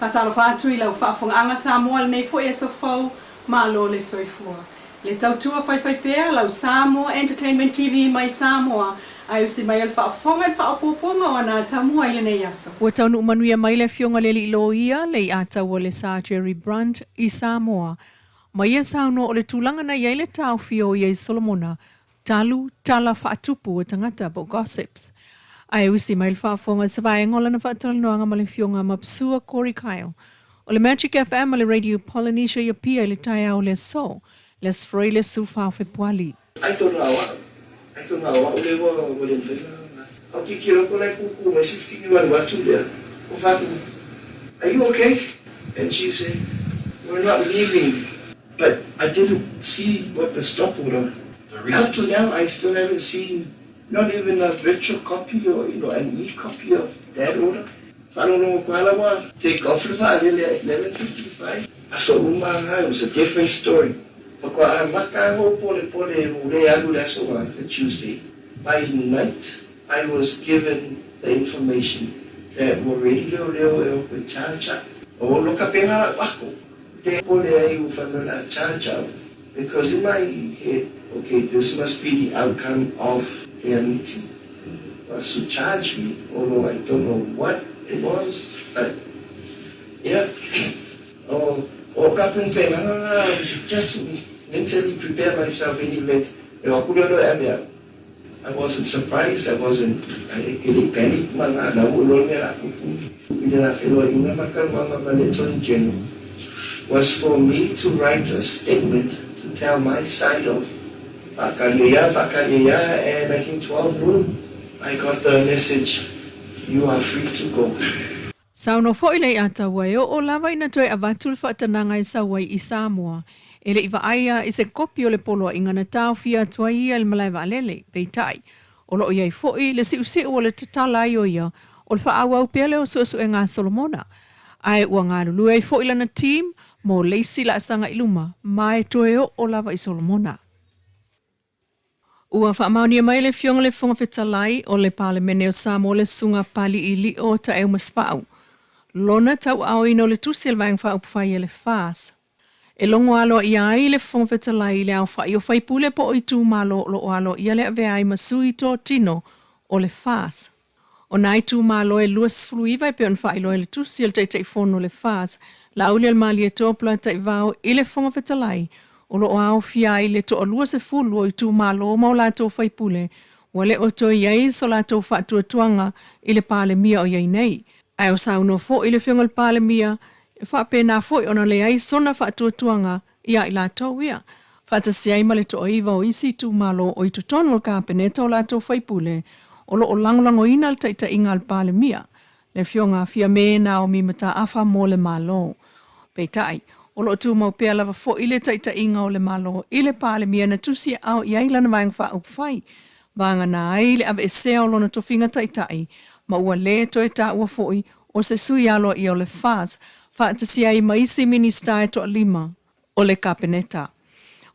Faatalofa atu i lau faafofogaaga Samoa i lenei foi aso fou, malo le soifua. Le tautua faifaipea lau Samoa Entertainment TV mai Samoa, ae usi mai o le faafofoga i le faaopoopoga o ana tamua i lenei aso. Ua taunuu manuia mai le Afioga i le Alii Loia le Iataua le Sir Gerry Brunt i Samoa. Ma ia saunoa o le tulaga na i ai le taofia o ia i Solomona talu tala faatupu a tagata po o gossips. Ae usi mai le faafofoga i se vaega o lana faatalanoaga ma le Afioga Mapsua Corey Kyle o le Magic FM ma le Radio Polynesia i Apia i le taeao o le aso, le Aso Faraile 14 o Fepuali. I don't know I don't know au le ua ua le mafai ona au tilotilo atu la e tutu mai si fafine alu atu lea o fatu, "Are you okay?" And she said, "We're not leaving." But I didn't see what the stop order. Up to now, I still haven't seen not even a virtual copy or an e-copy of that order. Whanongo Palawa, take off le vaalele at 11:55. Aso uma it was a different story. Whakwa maka ho pole pole ure alu le aso the Tuesday. By night, I was given the information that ua ready leo leo e o koe charge. O lo ka penga wako. Te pole ai u whanau charge out. Because in my head, okay, this must be the outcome of their meeting. Was to charge me, although I don't know what it was, but yeah. Oh, o ka penga just to mentally prepare myself in event. E wa I wasn't surprised, I wasn't, I really panic mga lau lo me la kupu. I la whenua ina makanuanga ma le Attorney General was for me to write a statement to tell my side of Whakaria, Whakaria, and I think 12 noon, I got the message, "You are free to go." Saunoa foi le Iataua e oo lava ina toe avatu le faatanaga e sau ai i Samoa. E le i vaaia i se kopi o le poloaiga na taofia atu ai ia i le malae vaalele, peitai o loo i ai foi le siusiu o le tatala ai o ia o le faaauau pea lea o suesuega a Solomona. Ae ua galulue ai foi lana team mo le isi laasaga i luma ma e toe oo lava i Solomona. Ua faamaonia mai le Afioga i le Fofoga Fetalai o le Palemene o Samoa le Susuga Paliilio Taeu Masefau lona tauaaoina o le tusi a le Vaega Faaupufai a le FAS e logo aloaia ai le Fofoga Fetalai i le aofai o faipule po o itumalo o loo aloaia le avea ai ma sui totino o le FAS. O nā itumalo e 29 e pei ona faailoa i le tusi a le Taitaifono o le FAS, Laaulialemalietoa Polataivao i le Fofoga Fetalai, o loo aofia ai le toa-20 o itumalo ma o latou faipule ua le o toe i ai so latou faatuatuaga i le Palemia o i ai nei. Ae o saunoa foi le Afioga i le Palemia e faapena foi ona leai sona faatuatuaga ia i latou ia, faatasi ai ma le toa-9 o isi itumalo o i totonu o le Kapeneta o latou faipule o loo lagolagoina le taitaiga a le Palemia, le Afioga Fiame Naomi Mataafa mo le Malo. Peitai, o loo tumau pea lava foi le taitaiga o le Malo i le Palemia na tusi aao i ai lana Vaega Faaupufai, vagana ai le aveesea o lona tofiga taitai ma ua lē toe taua foi o se sui aloaia o le FAS faatasi ai ma isi Minisita e toa-5 o le Kapeneta.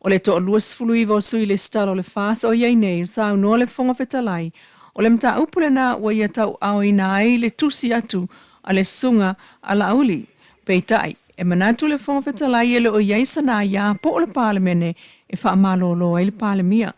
O le toa-29 o sui lesitala o le FAS o i ai nei, saunoa le Fofoga Fetalai, o le mataupu lena ua ia tauaaoina ai le tusi atu a le Susuga a Laauli. Peitai, e manatu le Fofoga Fetalai e le o i ai sana aiā po o le Palemene e faamalōlō ai le Palemia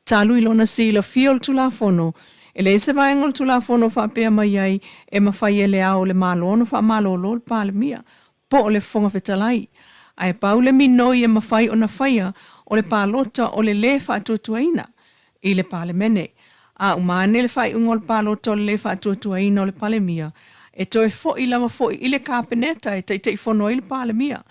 talu i lona silafia o le Tulafono. E leai se vaega o le Tulafono faapea mai ai e mafai e Le Ao o le Malo ona faamalōlō le Palemia po o le Fofoga Fetalai. Ae pau le minoi e mafai ona faia o le palota o le lē faatuatuaina i le Palemene. A uma ane le faaiuga o le palota o le lē faatuatuaina o le Palemia, e toe foi lava foi i le Kapeneta e Taitaifono ai le Palemia.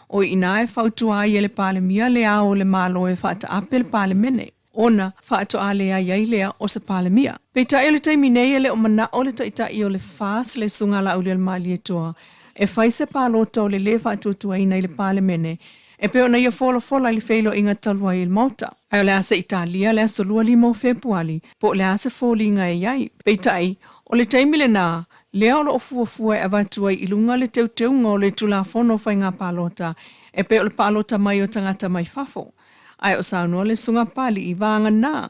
O i ina e fautua ai e le Palemia Le Ao o le Malo e faataape le Palemene ona faatoa leai ai lea o se Palemia. Peitai o le taimi nei e le o manao le Taitai o le FAS le Susuga Laaulialemalietoa e fai se palota o le lē faatuatuaina i le Palemene e pei ona ia folafola i le feiloaiga talu ai i le Maota. Ae o le a se i talia le aso 25 o Fepuali po o le a se foliga e i ai. Peitai, o le taimi lenā lea o loo fuafua e avatu ai i luga le teuteuga o le Tulafono o Faiga Palota e pei o le palota mai o tagata mai fafo. Ae o saunoa le Susuga Pali'i, vagana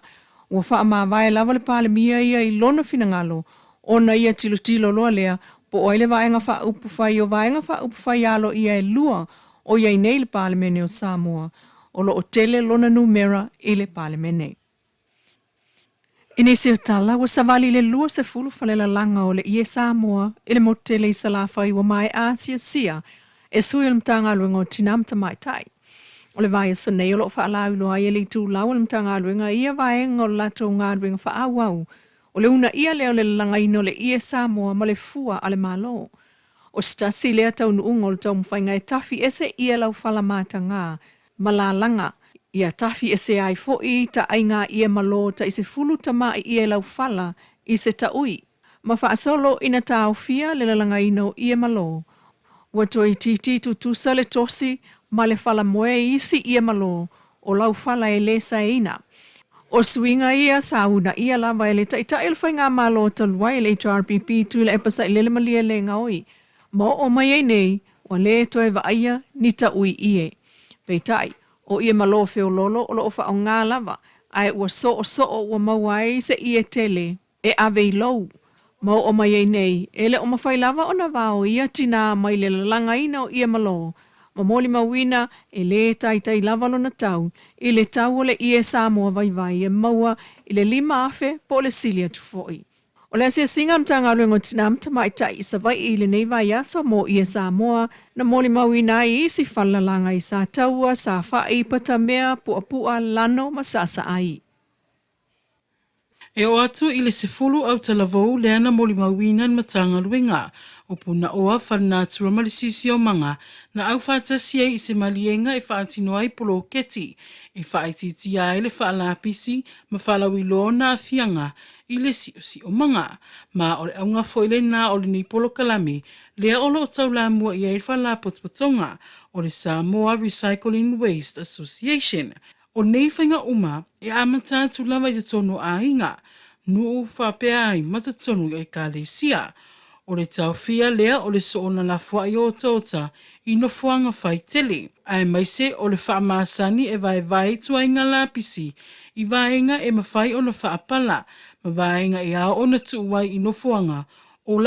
ua faamavae lava le Palemia ia i lona finagalo ona ia tilotilo loa lea Po o ai le Vaega Faaupufai o Vaega Faaupufai aloaia e lua o i ai nei i le Palemene o Samoa, o lo o tele lona numera i le Palemene. I nisi o tala, ua savali i le 20 falelalaga o le ie Samoa i le motu tele i Salafai ua maea asiasia e sui o le Matagaluega o Tina ma Tamaitai. O le vaiaso nei o lo o faalauiloa ai e le itulau o le Matagaluega ia vaega o le latou galuega faaauau o le uunaia lea o le lalagaina o le ie Samoa ma le fua a le Malo. O se tasi lea taunuuga o le taumafaiga e tafi ese ie laufala mataga ma lalaga, ia tafi ese ai foi taaiga ie malo tai 10 tama'i ie laufala i se taui, ma faasolo ina taofia le lalagaina o ie malo. Ua toeitiiti tutusa le tosi ma le falamoe i isi ie malo o laufala e le saeina. O suiga ia sa uunaia lava e le Taitai o le Faigamalo talu ai le HRPP Tuilaepa Sailele Malielegaoi, ma oo mai ai nei ua le toe vaaia ni taui ie. Peitai, o ie malo feoloolo o lo o faaaoga lava, ae ua soosoo ua maua ai se ie tele e ave i lou, ma oo mai ai nei, e le o mafai lava ona vaoia tinā mai le lalagaina o ie malo, ma molimauina e le taitai lava lona tau i le tau o le ie Samoa vaivai e maua i le 5,000 po o le sili atu foi. O le asiasiga a le Matagaluega o Tinā ma Tamaitai i Savaii i lenei vaiaso mo ie Samoa na molimauina ai isi falelalaga i Sataua, Safa'i, Patamea, Puapua, Lano ma Saasaai. E oo atu i le 10 autalavou lea na molimauina le Matagaluega o Punaoa Faalenatura ma le Siosiomaga na aufaatasi ai i se maliega e faatino ai poloketi e faaitiitia ai le faalapisi ma faalauiloa ona aafiaga i le siosiomaga. Ma o le auga foi lena o lenei polokalame lea o lo o taulamua i ai le Faalapotopotoga o le Samoa Recycling Waste Association. O nei faiga uma e amata atu lava i totonu o aiga, nuu faapea ai ma totonu i Ekalesia. O le taofia lea o le soona lafoai o otaota i nofoaga faitele, aemaise o le faamasani e vaevae ituaiga lapisi i vaega e mafai ona faapala ma vaega e ao ona tuu ai i nofoaga o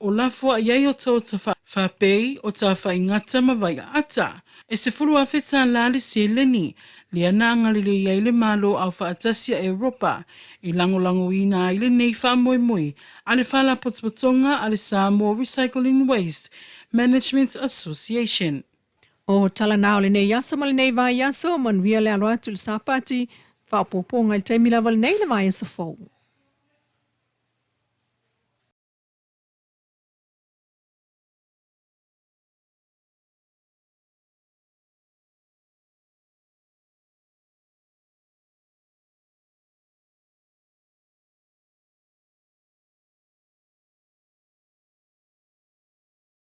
o lafoai ai otaota faapei o tafaigata ma vaiaata. E 10,000 tālā le seleni lea na agalelei ai le Malo Aufaatasi a Europa e lagolagoina ai lenei faamoemoe a le Faalapotopotoga a le Samoa Recycling Waste Management Association. O tala na o lenei aso ma lenei vaiaso, manuia le alo atu i le Sapati, faaopoopoga i le taimi lava lenei i le vaiaso fou.